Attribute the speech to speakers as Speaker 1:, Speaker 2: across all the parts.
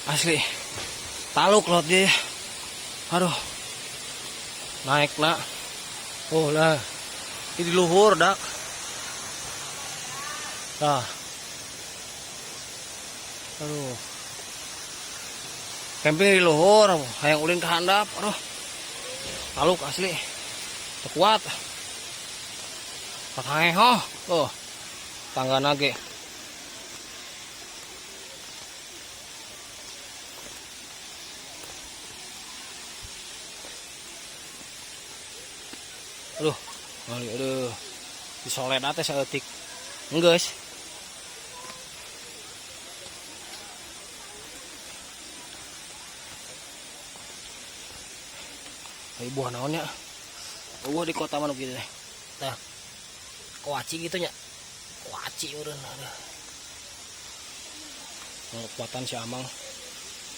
Speaker 1: Asli. Taluk lot dia. Aduh. Naik nak. Oh lah. Ini di luhur dak. Nah. Aduh. Camping di luhur, hayang ulin ke handap. Aduh. Taluk asli. Teu kuat. Pakangeho. Oh. Tangga nage. Aduh, aduh, disolet teh saeutik. Enggeus. Ai buah naon nya? Eueuh di kota mana gitu teh. Tah. Kuaci gitu nya. Kuaci eureun aduh. Kekuatan si Amang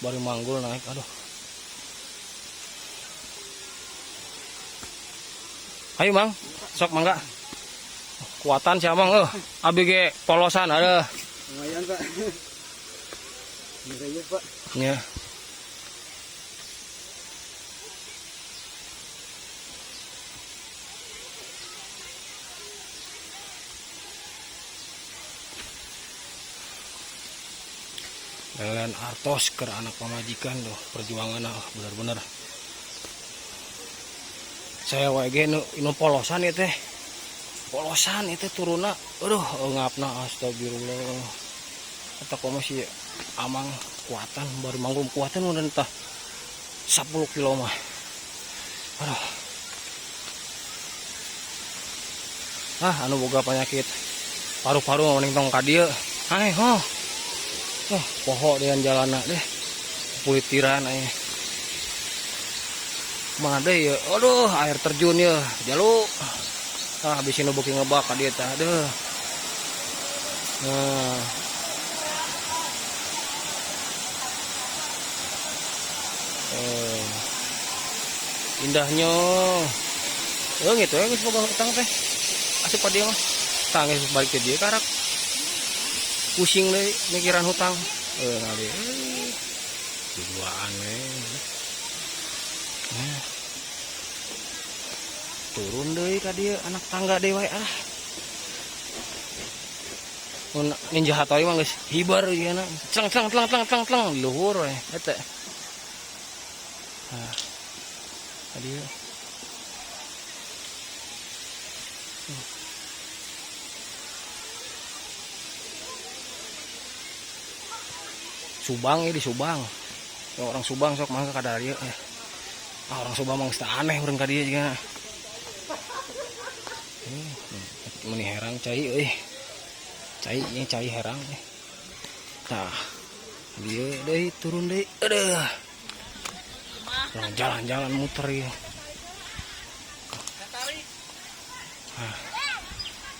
Speaker 1: baru manggul naik aduh. Ayo Mang, sok mangga. Kuatan si Amang abi ge polosan aduh.
Speaker 2: Lumayan, Pak. Lumayan, Pak.
Speaker 1: Nya. Lelen artos ke anak pamajikan tuh perjuangan bener-bener. Saya wae ge nu polosan ieu teh. Polosan ieu teh turunna. Aduh, ngapna astagfirullah. Eta komo si Amang kuatan baru manggung kuatan udah entah 10 kilo mah. Aduh. Ah, anu boga penyakit paru-paru mending tong ka dieu. Hai, ho. Oh, poho dengan jalana deh. Pulitiran aya. Mana deh ya? Aduh, air terjun ya. Jalu. Ah, habis ini beuki ngebak ka dieu tah. Aduh. Nah. Indahnya. Gitu ya geus boga hutang teh. Asup ka dieu mah. Tah geus balik ke dieu karak. Pusing deui mikiran hutang. Ngali. Duaan we. Nah. Turun deui ka dieu anak tangga deui wae ah. Mun Ninja Hattori mah geus hibar ieu na. Cleng cleng cleng cleng cleng cleng luhur we eta. Nah. Ka dieu. Subang ya di Subang. Ya, orang Subang sok mangga ka dieu. Ah, orang Subang mah geus teu aneh urang ka dieu juga. Meni herang cai euy. Cai ieu cai herang euy. Tah. Dieu deui turun deui. Aduh. Nah, jalan-jalan muter ieu. Ah.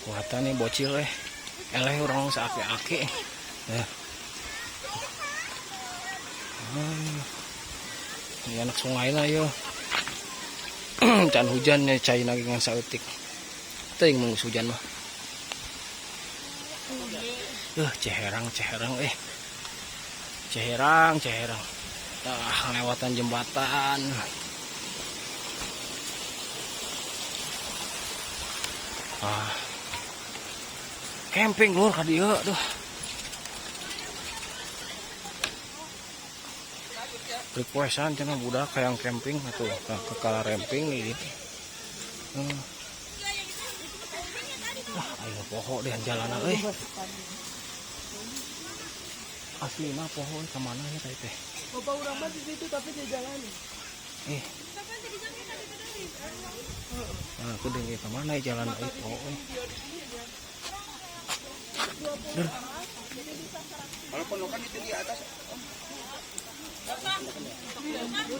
Speaker 1: Kuatan nih bocil euy. Eleh urang saaki-aki. Ya. Ini anak sungai lah yo. Can hujan ya cai lagi ngan saeutik. Teuing mun geus hujan mah. Ceherang, ceherang Ceherang, ceherang. Tah lewatan jembatan. Ah. Camping lur ka dieu aduh. Requestan cenah budak hayang camping atuh ke kalaremping ieu. Wah, ayo poho deh jalana euy. Asli mah poho ka mana ya teh teh?
Speaker 2: Bapak urang mah di situ tapi di jalan.
Speaker 1: Nah, aku dengar ka mana ya jalan euy poho euy. Dur.
Speaker 2: Kalau ponokan itu di atas.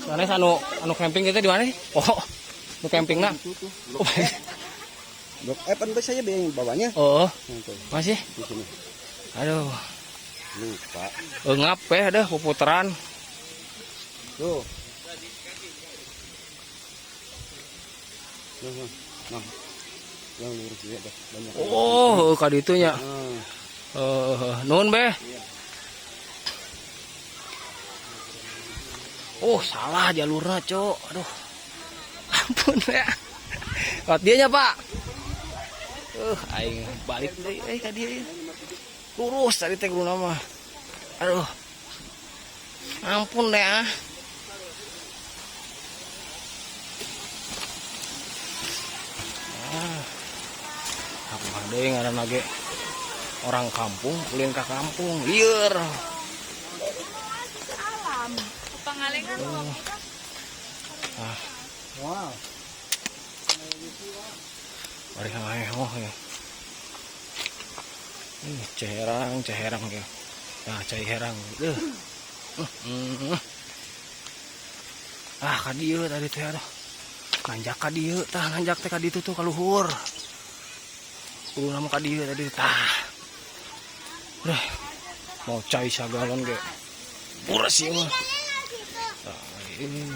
Speaker 1: Sanes anu camping itu di mana sih? Oh, anu camping na. Oh,
Speaker 2: Blok F kan saya yang bawahnya.
Speaker 1: Oh,
Speaker 2: Nah,
Speaker 1: masih?
Speaker 2: Di sini.
Speaker 1: Aduh.
Speaker 2: Lupa.
Speaker 1: Ngap ya, aduh, puputaran.
Speaker 2: Tuh. Nah, nah. Yang lurus juga dah, banyak.
Speaker 1: Oh, kaditunya.
Speaker 2: Nah.
Speaker 1: Nuhun beh.
Speaker 2: Iya.
Speaker 1: Oh, salah jalurnya, Cok. Aduh. Ampun ya. Lewat dianya, Pak. Aing balik deui euy ka dieu. Lurus tadi teh kuduna mah. Aduh. Ampun deh ah. Ah. Aku mah deui ngaranna ge orang kampung, ulin ka kampung, lieur.
Speaker 3: Alam. Pangalengan.
Speaker 1: Oh. Ah,
Speaker 2: Wow.
Speaker 1: bari ngahehoh ya. Ih, ceherang, ceherang ya. Nah, cai herang. Deuh. Ah, ka dieu tadi teh aduh. Nanjak ka dieu tah, nanjak teh ka ditu tuh ka luhur. Kudu nama ka dieu tadi tah. Udah. Mau cai sagalon ge. Puras ieu mah. Tah, ini.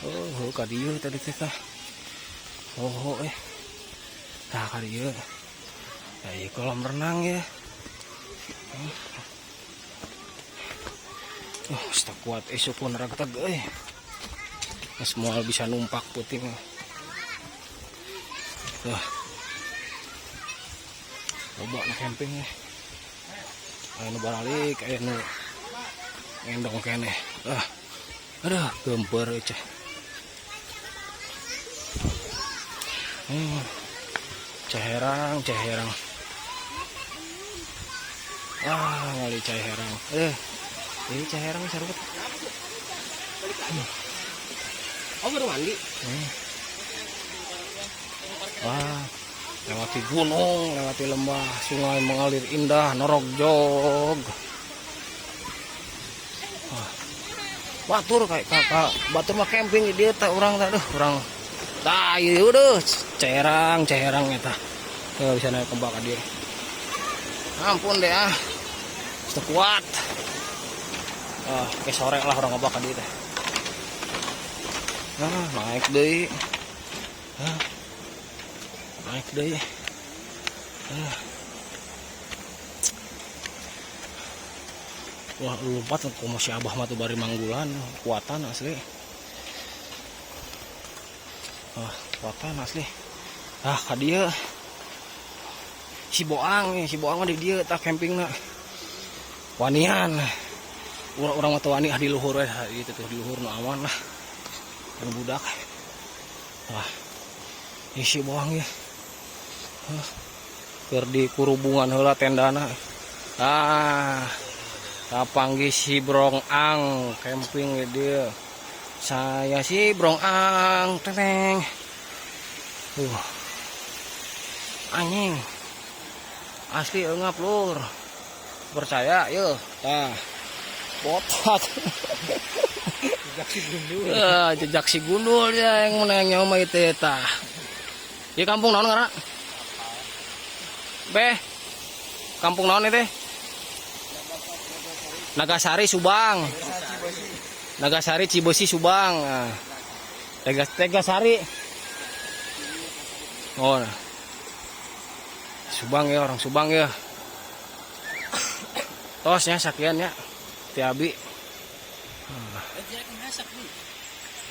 Speaker 1: Oh, ka dieu tadi teh tah. Oh, eh. Tah ka dieu. Ya, ieu kolam renang ya. Oh, tak kuat esuk pun ragtag euy. Geus moal bisa numpak puting. Tuh. Loba na camping ya. Aya nu baralik, aya nu ngendong keneh. Ah. Aduh, gempeur euy ceh. Ceherang, ceherang. Ah, ngali ceherang. Ini ceherang seru.
Speaker 2: Oh, baru mandi.
Speaker 1: Wah, lewati gunung, lewati lembah, sungai mengalir indah, norok jog. Wah, batur kayak kakak, batur mah camping di dieu teh urang teh, aduh, urang. Tah, ieu udah ceherang, ceherang eta. Tuh bisa naik kembang ka dieu. Ampun deh ah. Sudah kuat. Ah, ke sore lah urang ngobak ka dieu teh. Nah, naik deui. Ah. Naik deui. Ah. Wah, lompat komo si Abah mah tuh bari manggulan, kuatan asli. Ah, kuatan asli. Ah, ka dieu. Si Boang nih, si Boang mah di dieu tah campingna. Wanian. Urang-urang mah teu wani ah di luhur we, gitu tuh di luhur nu aman lah. Nu budak. Wah. Ini si Boang ya. Hah. Keur di kurubungan heula tendana. Ah. Kapanggih si Brong Ang camping di dieu. Saya si Brong Ang teng. Anjing. Asli eungap lur. Percaya yeuh. Tah. Botak.
Speaker 2: Jejak si gundul.
Speaker 1: Ah, jejak si gundul ya yang menang nyawa mah itu tah. Ieu kampung naon ngaranna? Beh. Kampung naon itu? Nagasari Subang. Nagasari Cibeusi Subang. Nah. Tegasari. Oh. Nah. Subang ya, orang Subang ya. Tosnya sakian ya. Tiabi.